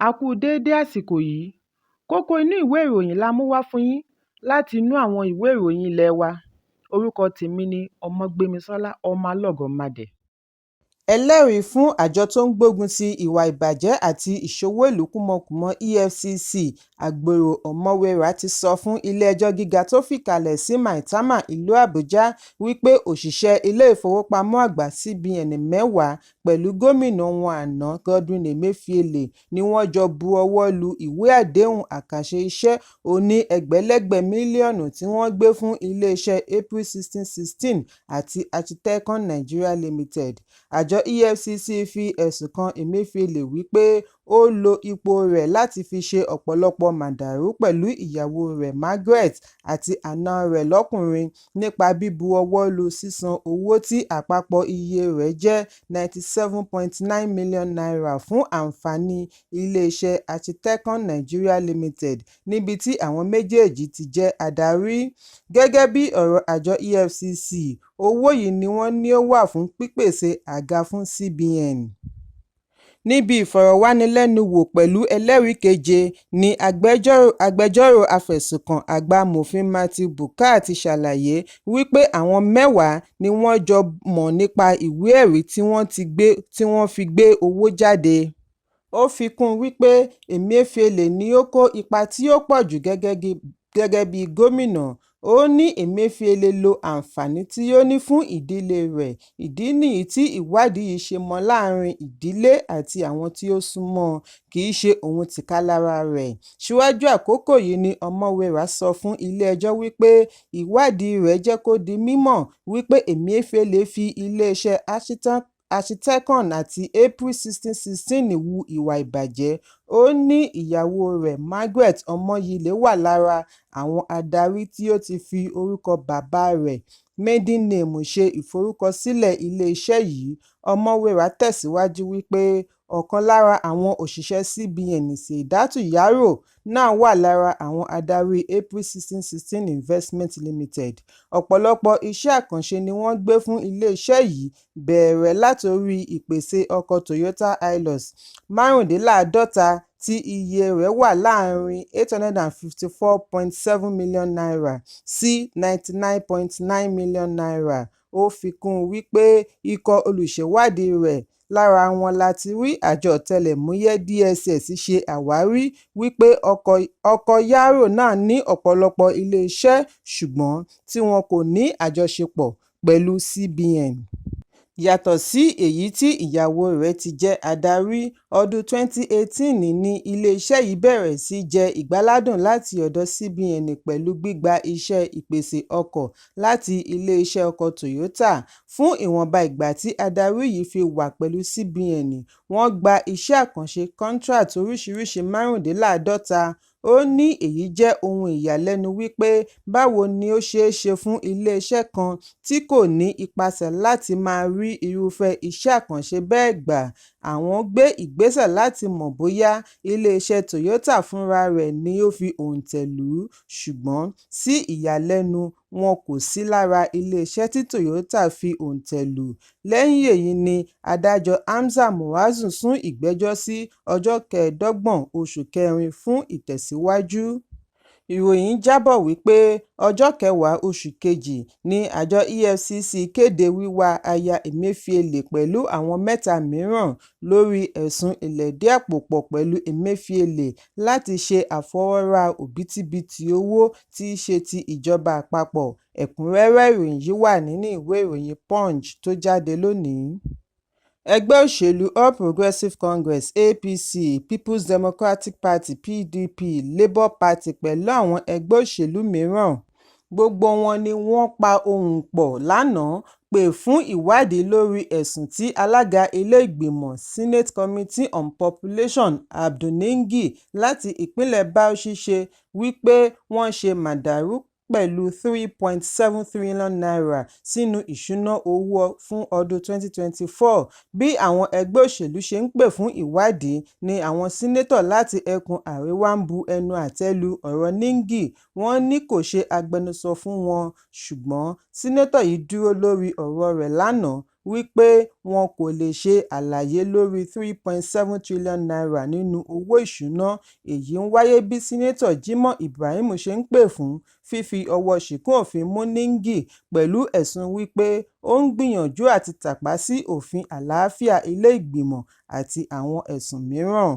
A kú déédé àsìkò yìí. Kókó inú ìwé ìròyìn la mú wá fún yín láti inú àwọn ìwé ìròyìn ilé wa. Orúkọ tèmi ni Ọmọgbémisọ́lá Ọmọlọ́gọ̀mádẹ. Ẹlẹ́rìí fún àjọ tó ń gbógun ti ìwà ìbàjẹ́ àti ìṣowó ìlú kúmọkùmọ EFCC, Agbero Ọ̀mọ̀wéra ti sọ fún ilé-ẹjọ́ gíga tó fìkàlẹ̀ sí Maitama, ìlú Àbújá wípé òṣìṣẹ́ ilé-ìfowópamọ́ àgbà CBN mẹ́wàá pẹ̀lú gómìnà wọn àná Godwin Emefiele ni wọ́n jọ bu ọwọ́ lu ìwé àdéhùn àkànṣe iṣẹ́ oní ẹgbẹ̀lẹ́gbẹ̀ mílíọ̀nù tí wọ́n gbé fún iléeṣẹ́ April 1616 àti Architecon Nigeria Limited. Àjọ EFCC fi ẹ̀sùn kan Emefiele wípé ó lo ipò rẹ̀ láti fi ṣe ọ̀pọ̀lọpọ̀ màdàrú pẹ̀lú ìyàwó rẹ̀ Margaret àti àna rẹ̀ lọ́kùnrin nípa bíbu ọwọ́ lu sísan owó tí àpapọ̀ iye rẹ̀ jẹ́ N97.9 million fún àǹfààní iléeṣẹ́ Architecon Nigeria Limited níbi tí àwọn méjèèjì ti jẹ́ adarí. Gẹ́gẹ́ bí ọ̀rọ̀ àjọ EFCC, owó yìí ni wọ́n ní ó wà fún pípèsè àga fún CBN. Níbi ìfọ̀rọ̀wánilẹ́nuwò pẹ̀lú ẹlẹ́rìí keje ní agbẹjọ́rò afẹ̀sùnkàn àgbà Amòfin Matthew Bukar ti ṣàlàyé wípé àwọn mẹ́wàá ni wọ́n jọ mọ̀ nípa ìwé ẹ̀rí tí wọ́n fi gbé owó jáde. Ó fi kún un wípé Emefiele ni ó kó ipa tí ó pọ̀ jù gẹ́gẹ́ bí gómìnà. Ó ní Emefiele lo àǹfààní tí ó ní fún ìdílé rẹ̀, ìdí nìyí tí ìwádìí yìí ṣe mọ láàárín ìdílé àti àwọn tí ó sún mọ́ ọn, kì í ṣe òun tìkálára rẹ̀. Síwájú àkókò yìí ni Ọ̀mọ̀wéra sọ fún ilé-ẹjọ́ wípé ìwádìí rẹ̀ jẹ́ kó di mímọ̀ wípé Emefiele fi iléeṣẹ́ Architecon àti April 1616 hu ìwà ìbàjẹ́. Ó ní ìyàwó rẹ̀ Margaret Omoyile wà lára àwọn adarí tí ó ti fi orúkọ bàbá rẹ̀ maiden name ṣe ìforúkọsílẹ̀ iléeṣẹ́ yìí. Ọ̀mọ̀wéra tẹ̀síwájú wípé ọ̀kan lára àwọn òṣìṣẹ́ CBN Saidatu Yaro náà wà lára àwọn adarí April 1616 Investment Limited. Ọ̀pọ̀lọpọ̀ iṣẹ́ àkànṣe ni wọ́n gbé fún iléeṣẹ́ yìí bẹ̀rẹ̀ látorí ìpèsè ọkọ̀ Toyota Hilux 45 tí iye rẹ̀ wà láàárín N854.7 million sí N99.9 million. Ó fi kún un wípé ikọ̀ olùṣèwádìí rẹ̀ lára wọn la ti rí àjọ ọ̀tẹlẹ̀múyẹ́ DSS ṣe àwárí wípé ọkọ Yaro náà ní ọ̀pọ̀lọpọ̀ iléeṣẹ́ ṣùgbọ́n tí wọn kò ní àjọṣepọ̀ pẹ̀lú CBN. Yàtọ̀ sí èyí tí ìyàwó rẹ̀ ti jẹ́ adarí, ọdún 2018 ní iléeṣẹ́ yìí bẹ̀rẹ̀ sí í jẹ ìgbáládùn láti ọ̀dọ̀ CBN pẹ̀lú gbígba iṣẹ́ ìpèsè ọkọ̀ láti iléeṣẹ́ ọkọ̀ Toyota. Fún ìwọ̀nba ìgbà tí adarí yìí fi wà pẹ̀lú CBN, wọ́n gba iṣẹ́ àkànṣe contract oríṣiríṣi 45. Ó ní èyí jẹ́ ohun ìyàlẹ́nu wípé báwo ni ó ṣe ṣeé fún iléeṣẹ́ kan tí kò ní ipasẹ̀ láti máa rí irúfẹ́ iṣẹ́ àkànṣe bẹ́ẹ̀ gbà. Àwọn gbé ìgbésẹ̀ láti mọ̀ bóyá iléeṣẹ́ Toyota fúnra rẹ̀ ni ó fi òǹtẹ̀ lù ú, ṣùgbọ́n sí ìyàlẹ́nu wọn kò sí lára iléeṣẹ́ tí Toyota fi òǹtẹ̀ lù. Lẹ́yìn èyí ni adájọ́ Hamza Muazu sún ìgbẹ́jọ́ sí ọjọ́ 25 oṣù kẹrin fún ìtẹ̀síwájú. Ìròyìn jábọ̀ wípé ọjọ́ 10 oṣù kejì ní àjọ EFCC kéde wíwá aya Emefiele pẹ̀lú àwọn mẹ́ta mìíràn lórí ẹ̀sùn ìlẹ̀dí-àpò-pọ̀ pẹ̀lú Emefiele láti ṣe àfọwọ́rá òbítíbitì owó tí í ṣe ti ìjọba àpapọ̀. Ẹ̀kúnrẹ́rẹ́ ìròyìn yìí wà nínú ìwé ìròyìn Punch tó jáde lónìí. Ẹgbẹ́ òṣèlú All Progressives Congress (APC), Peoples Democratic Party (PDP), Labour Party pẹ̀lú àwọn ẹgbẹ́ òṣèlú mìíràn, gbogbo wọn ni wọ́n pa ohùn pọ̀ lánàá pè fún ìwádìí lórí ẹ̀sùn tí alága ilé ìgbìmọ̀ Senate Committee on Population Abdu Ningi láti ìpínlẹ̀ Bauchi ṣe wípé wọ́n ṣe màdàrú pẹ̀lú N3.7 trillion sínú ìṣúná owó fún ọdún 2024. Bí àwọn ẹgbẹ́ òṣèlú ṣe ń pè fún ìwádìí ni àwọn sínétọ̀ láti ẹkùn àríwá ń bu ẹnu àtẹ́ lu ọ̀rọ̀ Ningi, wọ́n ní kò ṣe agbẹnusọ fún wọn. Ṣùgbọ́n sínétọ̀ yìí dúró lórí ọ̀rọ̀ rẹ̀ lánàá. Wípé wọn kò lè ṣe àlàyé lórí ₦3.7 trillion nínú owó ìṣúná. Èyí ń wáyé bí Senator Jimoh Ibrahim ṣe ń pè fún fífi ọwọ́ ṣìkún òfin mú Ningi pẹ̀lú ẹ̀sùn wípé ó ń gbìyànjú àti tàpá sí òfin àlàáfíà ilé ìgbìmọ̀ àti àwọn ẹ̀sùn mìíràn.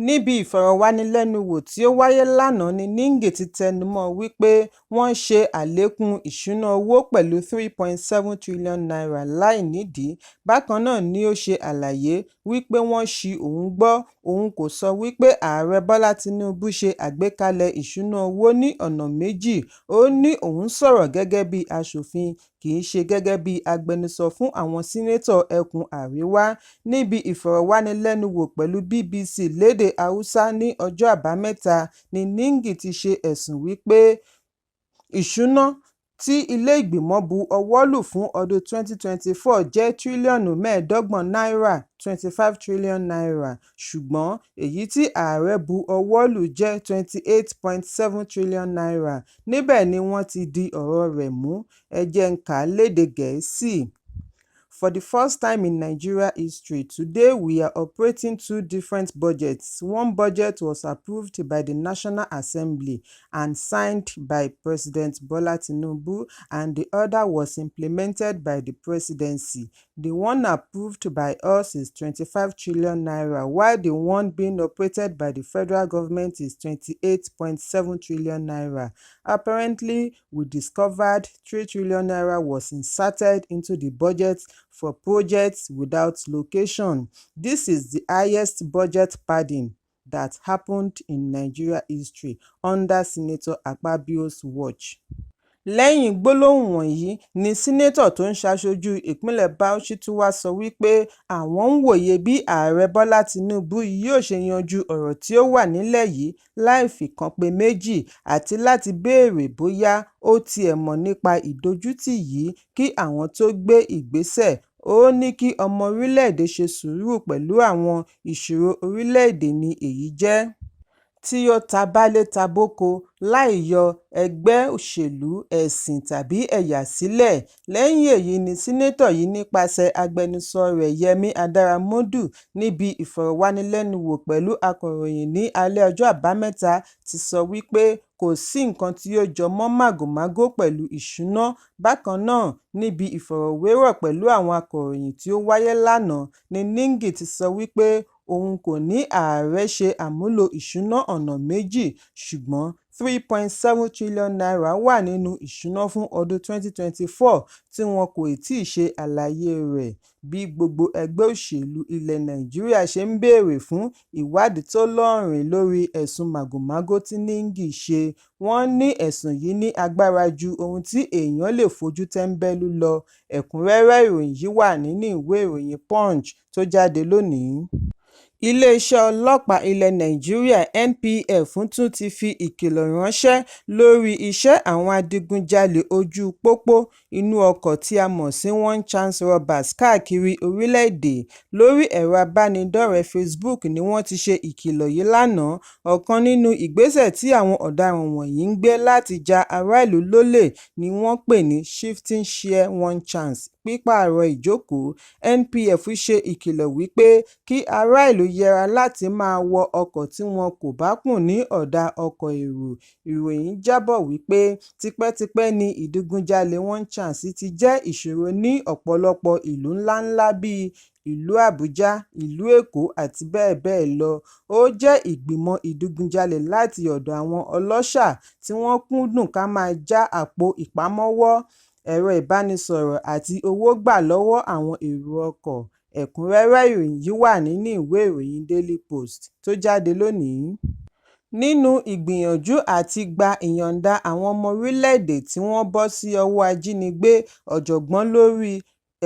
Níbi ìfọ̀rọ̀wánilẹ́nuwò tí ó wáyé lánàá ní Ningi ti tẹnumọ́ wípé wọ́n ṣe àlékún ìṣúná owó pẹ̀lú ₦3.7 trillion láì nídìí. Bákan náà ni ó ṣe àlàyé wípé wọ́n ṣi òun gbọ́, òun kò sọ wípé Ààrẹ Bọ́lá Tinubu ṣe àgbékalẹ̀ ìṣúná owó ní ọ̀nà méjì. Ó ní òun sọ̀rọ̀ gẹ́gẹ́ bí aṣòfin, kì í ṣe gẹ́gẹ́ bí agbẹnusọ fún àwọn Sínátọ̀ ẹkùn Àríwá. Níbi ìfọ̀rọ̀wánilẹ́nuwò pẹ̀lú BBC lédè Haúsá ní ọjọ́ Àbámẹ́ta ní Ningi ti ṣe ẹ̀sùn wípé ìṣúná tí ilé ìgbìmọ̀ bu ọwọ́ lù fún ọdún 2024 jẹ́ tírílíọ̀nù 25 náírà ₦25 trillion, ṣùgbọ́n èyí tí ààrẹ bu ọwọ́ lù jẹ́ ₦28.7 trillion. Níbẹ̀ ni wọ́n ti di ọ̀rọ̀ rẹ̀ mú. Ẹ jẹ́ n kà á lédè Gẹ̀ẹ́sì. For the first time in Nigeria history, today we are operating two different budgets. One budget was approved by the National Assembly and signed by President Bola Tinubu, and the other was implemented by the presidency. The one approved by us is ₦25 trillion, while the one being operated by the federal government is ₦28.7 trillion. Apparently, we discovered ₦3 trillion was inserted into the budget for projects without location. This is the highest budget padding that happened in Nigeria history under Senator Akpabio's watch. Lẹ́yìn gbólóhùn wọ̀nyí ni Senator tó ń ṣaṣojú ìpínlẹ̀ Bauchi tún wáá sọ wípé àwọn ń wòye bí Ààrẹ Bọ́lá Tínúbù yóò ṣe yanjú ọ̀rọ̀ tí ó wà nílẹ̀ yìí láì fìkan pé méjì, àti láti béèrè bóyá ó tiẹ̀ mọ̀ nípa ìdójútì yìí kí àwọn tóo gbé ìgbésẹ̀. Ó ní kí ọmọ orílẹ̀-èdè ṣe sùúrù pẹ̀lú àwọn, ìṣòro orílẹ̀-èdè ní èyí jẹ́ tí ó ta bálé ta bóko láì yọ ẹgbẹ́ òṣèlú, ẹ̀sìn tàbí ẹ̀yà sílẹ̀. Lẹ́yìn èyí ni Senator yìí nípasẹ̀ agbẹnusọ rẹ̀ Yẹmi Adaramodu, níbi ìfọ̀rọ̀wánilẹ́nuwò pẹ̀lú akọ̀ròyìn ní alẹ́ ọjọ́ Àbámẹ́ta ti sọ wípé kò sí nǹkan tí ó jọ mọ́ màgòmágó pẹ̀lú ìṣúná. Bákan náà, níbi ìfọ̀rọ̀wérọ̀ pẹ̀lú àwọn akọ̀ròyìn tí ó wáyé lánàá ní Ningi ti sọ wípé òun kò ní ààrẹ ṣe àmúlò ìṣúná ọ̀nà méjì, ṣùgbọ́n ₦3.7 trillion wà nínú ìṣúná fún ọdún 2024 tí wọn kò tíì ṣe àlàyé rẹ̀. Bí gbogbo ẹgbẹ́ òṣèlú ilẹ̀ Nàìjíríà ṣe ń béèrè fún ìwádìí tó lóòrìn lórí ẹ̀sùn màgòmágó tí Ningi ṣe, wọ́n ní ẹ̀sùn yìí ní agbára ju ohun tí èèyàn lè fojú tẹ́ńbẹ́lú lọ. Ẹ̀kúnrẹ́rẹ́ ìròyìn yìí wà nínú ìwé ìròyìn Punch tó jáde lónìí. Iléeṣẹ́ ọlọ́pàá ilẹ̀ Nàìjíríà NPF tún ti fi ìkìlọ̀ ránṣẹ́ lórí iṣẹ́ àwọn adigunjalè ojú pópó inú ọkọ̀ tí a mọ̀ sí one chance robbers káàkiri orílẹ̀-èdè. Lórí ẹ̀rọ ìbánidọ́rẹ̀ẹ́ Facebook ni wọ́n ti ṣe ìkìlọ̀ yìí lánàá. Ọ̀kan nínú ìgbésẹ̀ tí àwọn ọ̀daràn wọ̀nyí ń gbé láti ja aráàlú lólè ni wọ́n pè ní shifting chair one chance, pípààrọ̀ ìjókòó. NPF ṣe ìkìlọ̀ wípé kí aráàlú yẹra láti máa wọ ọkọ̀ tí wọn kò bá kùn ní ọ̀dà ọkọ̀ èrò. Ìròyìn jábọ̀ wípé tipẹ́tipẹ́ ni ìdígunjalè one chance ti jẹ́ ìṣòro ní ọ̀pọ̀lọpọ̀ ìlú ńláńlá bíi ìlú Àbújá, ìlú Èkó àti bẹ́ẹ̀ bẹ́ẹ̀ lọ. Ó jẹ́ ìgbìmọ̀ ìdígunjalè láti ọ̀dọ̀ àwọn ọlọ́ṣà tí wọ́n kúndùn ká máa já àpò ìpamọ́wọ́, ẹ̀rọ ìbánisọ̀rọ̀ àti owó gbà lọ́wọ́ àwọn èrò ọkọ̀. Ẹ̀kúnrẹ́rẹ́ ìròyìn yìí wà nínú ìwé ìròyìn Daily Post tó jáde lónìí. Nínú ìgbìyànjú àti gba ìyọ̀ǹda àwọn ọmọ orílẹ̀-èdè tí wọ́n bọ́ sí ọwọ́ ajínigbé, ọ̀jọ̀gbọ́n lórí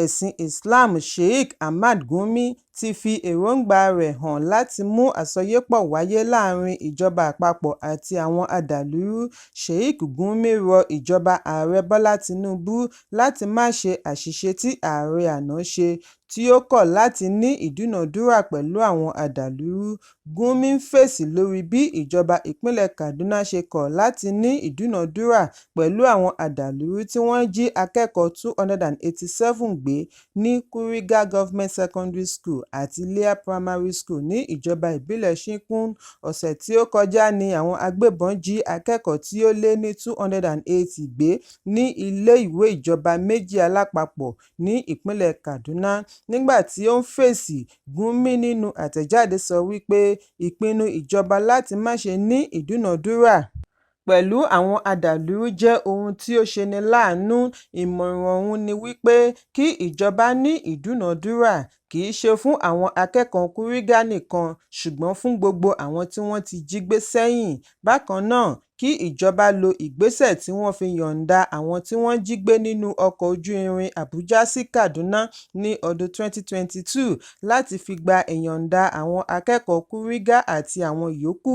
ẹ̀sìn Islam Sheikh Ahmad Gumi ti fi èròǹgbà rẹ̀ hàn láti mú àsọyépọ̀ wáyé láàárín ìjọba àpapọ̀ àti àwọn adàlúrú. Sheikh Gumi rọ ìjọba Ààrẹ Bọ́lá Tinubu láti má ṣe àṣìṣe tí ààrẹ àná ṣe tí ó kọ̀ láti ní ìdúnàádúrà pẹ̀lú àwọn adàlúrú. Gumi ń fèsì lórí bí ìjọba ìpínlẹ̀ Kaduna ṣe kọ̀ láti ní ìdúnàádúrà pẹ̀lú àwọn adàlúrú tí wọ́n jí akẹ́kọ̀ọ́ 287 gbé ní Kuriga Government Secondary School àti Leah Primary School ní ìjọba ìbílẹ̀ Chikun. Ọ̀sẹ̀ tí ó kọjá ní àwọn agbébọn jí akẹ́kọ̀ọ́ tí ó lé ní 280 gbé ní ilé-ìwé ìjọba méjì alápapọ̀ ní ìpínlẹ̀ Kaduna. Nígbà tí ó ń fèsì, Gumi nínú àtẹ̀jáde sọ wípé ìpinnu ìjọba láti má ṣe ní ìdúnàádúrà pẹ̀lú àwọn adàlúrú jẹ́ ohun tí ó ṣeni láàánú. Ìmọ̀ràn òun ni wípé kí ìjọba ní ìdúnàádúrà, kìí ṣe fún àwọn akẹ́kọ̀ọ́ Kuriga nìkan ṣùgbọ́n fún gbogbo àwọn tí wọ́n ti jí gbé sẹ́yìn. Bákan náà, kí ìjọba lo ìgbésẹ̀ tí wọ́n fi yọ̀ǹda àwọn tí wọ́n jí gbé nínú ọkọ̀ ojú irin Abuja sí Kaduna ní ọdún 2022 láti fi gba ìyọ̀ǹda àwọn akẹ́kọ̀ọ́ Kuriga àti àwọn yòókù.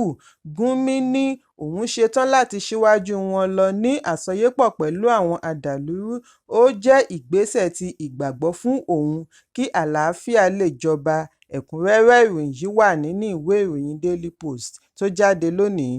Gumi ní òun ṣetán láti ṣíwájú wọn lọ ní àsọyépọ̀ pẹ̀lú àwọn adàlúrú, ó jẹ́ ìgbésẹ̀ ti ìgbàgbọ́ fún òun kí àlàáfíà lè jọba. Ẹ̀kúnrẹ́rẹ́ ìròyìn yìí wà nínú ìwé ìròyìn Daily Post tó jáde lónìí.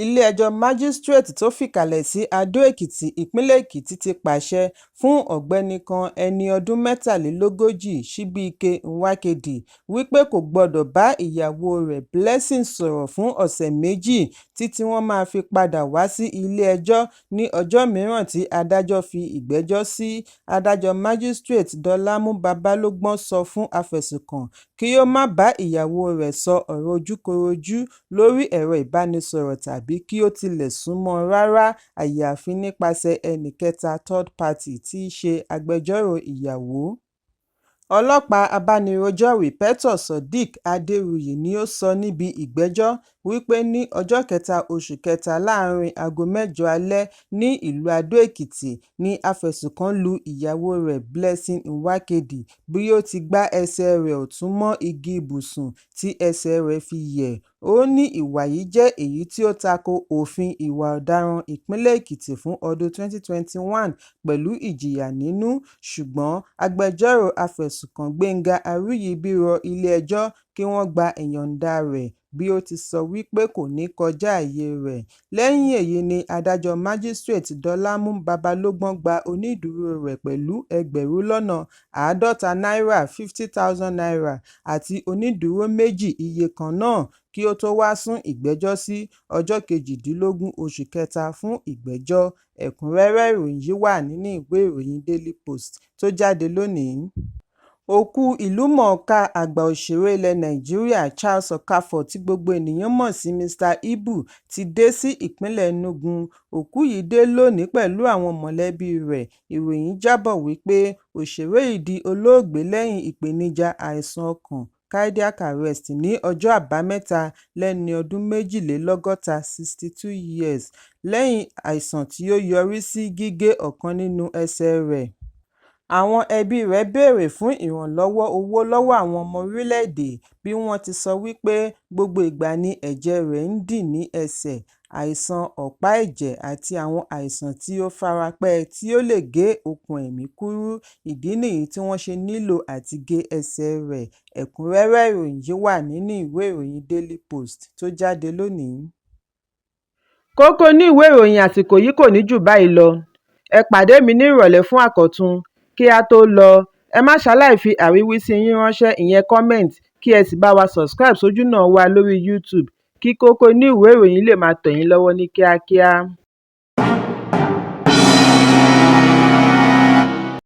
Ilé-ẹjọ́ Májísíréètì tó fìkàlẹ̀ sí Adó-Èkìtì, ìpínlẹ̀ Èkìtì ti pàṣẹ fún ọ̀gbẹ́ni kan ẹni ọdún 43, Chibuike Nwakedi, wípé kò gbọdọ̀ bá ìyàwó rẹ̀ Blessing sọ̀rọ̀ fún ọ̀sẹ̀ méjì títí wọ́n máa fi padà wá sí ilé-ẹjọ́ ní ọjọ́ mìíràn tí adájọ́ fi ìgbẹ́jọ́ sí. Adájọ́ Májísíréètì Dọlámù Babalọ́gbọ́n sọ fún afẹ̀sùnkàn kí ó má bá ìyàwó rẹ̀ sọ ọ̀rọ̀ ojúkorojú lórí ẹ̀rọ ìbánisọ̀rọ̀ tàbí kí ó tilẹ̀ sún mọ́ ọn rárá àyàfi nípasẹ̀ ẹnìkẹta (third party) tí í ṣe agbẹjọ́rò ìyàwó. Ọlọ́pàá abánirojọ́ Rípẹ́tọ́ Sodiq Adéwuyì ni ó sọ níbi ìgbẹ́jọ́ wípé ní ọjọ́ kẹta oṣù kẹta láàárín aago mẹ́jọ alẹ́ ní ìlú Adó-Èkìtì ní afẹ̀sùnkàn lu ìyàwó rẹ̀ Blessing Nwakedi bí ó ti gbá ẹsẹ̀ rẹ̀ ọ̀tún mọ́ igi ibùsùn tí ẹsẹ̀ rẹ̀ fi yẹ̀. Ó ní ìwà yìí jẹ́ èyí tí ó tako Òfin Ìwà Ọ̀daràn Ìpínlẹ̀ Èkìtì fún ọdún 2021 pẹ̀lú ìjìyà nínú, ṣùgbọ́n agbẹjọ́rò afẹ̀sùnkàn Gbénga Aríyìbí rọ ilé-ẹjọ́ kí wọ́n gba ìyọ̀ǹda rẹ̀ bí ó ti sọ wípé kò ní kọjá àyè rẹ̀. Lẹ́yìn èyí ni adájọ́ Májísíréètì Dọlámù Babalọ́gbọ́n gba onídùúró rẹ̀ pẹ̀lú ẹgbẹ̀rún lọ́nà àádọ́ta náírà ₦50,000 àti onídùúró méjì iye kan náà kí ó tó wáá sún ìgbẹ́jọ́ sí ọjọ́ kejìdínlógún oṣù kẹta fún ìgbẹ́jọ́. Ẹ̀kúnrẹ́rẹ́ ìròyìn yìí wà nínú ìwé ìròyìn Daily Post tó jáde lónìí. Òkú ìlúmọ̀ọ́ká àgbà òṣèré ilẹ̀ Nàìjíríà Charles Okafor tí gbogbo ènìyàn mọ̀ sí Mr Ibu ti dé sí ìpínlẹ̀ Enugu. Òkú yìí dé lónìí pẹ̀lú àwọn mọ̀lẹ́bí rẹ̀. Ìròyìn jábọ̀ wípé òṣèré yìí di olóògbé lẹ́yìn ìpèníjà àìsàn ọkàn cardiac arrest ní ọjọ́ Àbámẹ́ta lẹ́ni ọdún méjìlélọ́gọ́ta (62 years) lẹ́yìn àìsàn tí ó yọrí sí gígé ọ̀kan nínú ẹsẹ̀ rẹ̀. Àwọn ẹbí rẹ̀ béèrè fún ìrànlọ́wọ́ owó lọ́wọ́ àwọn ọmọ orílẹ̀-èdè bí wọ́n ti sọ wípé gbogbo ìgbà ni ẹ̀jẹ̀ rẹ̀ ń dì ní ẹsẹ̀, àìsàn ọ̀pá ẹ̀jẹ̀ àti àwọn àìsàn tí ó farapẹ́ tí ó lè gé okùn ẹ̀mí kúrú, ìdí nìyí tí wọ́n ṣe nílò àti gé ẹsẹ̀ rẹ̀. Ẹ̀kúnrẹ́rẹ́ ìròyìn yìí wà nínú ìwé ìròyìn Daily Post tó jáde lónìí. Kókó inú ìwé ìròyìn àsìkò yìí kò ní jù báyìí lọ. Ẹ pàdé mi ní ìrọ̀lẹ́ fún àkọ́tún. Kí á tó lọ, ẹ má ṣaláì fi àríwísí yín ránṣẹ́ ìyẹn comment kí ẹ sì bá wa subscribe sójúnà wa lórí YouTube kí kókó inú ìwé ìròyìn lè máa tẹ̀ yín lọ́wọ́ ní kíákíá.